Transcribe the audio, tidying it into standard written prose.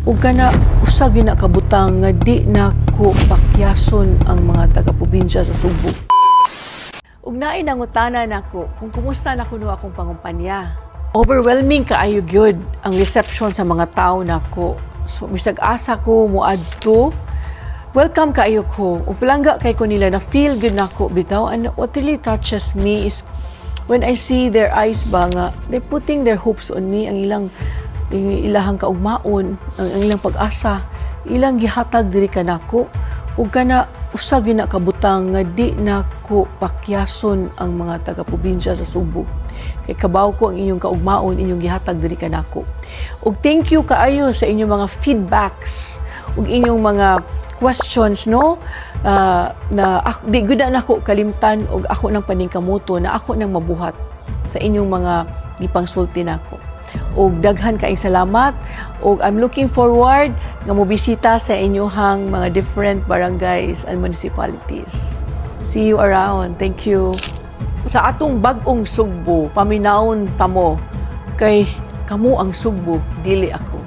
Ug kana usa gyud na kabutang nga di nako pakyason ang mga taga-probinsya sa Sugbo. Ug naay nangutana nako kung kumusta na kuno akong pangumpanya. Overwhelming kaayo gyud ang reception sa mga tao nako. So bisag asa ko moadto, welcome kaayo ko. Ug palangga kay ko nila, na feel gyud nako bitaw. And what really touches me is when I see their eyes ba nga they're putting their hopes on me, ang ilang ilahang kaugmaon, ang ilang pag-asa, ilang gihatag diri kanako. Ug kana usa gyud na kabutang nga di nako pakyason ang mga taga-probinsya sa Sugbo. Kay kabaw ko ang inyong kaugmaon, inyong gihatag diri kanako. Ug thank you kaayo sa inyong mga feedbacks ug inyong mga questions, no, na di gud na nako kalimtan ug ako nang paningkamuto na ako nang mabuhat sa inyong mga gipangsulti nako. Ug daghan kaayong salamat ug I'm looking forward nga mobisita sa inyohang mga different barangays and municipalities. See you around. Thank you. Sa atong bag-ong Sugbo, paminawon tamo kay kamo ang Sugbo, dili ako.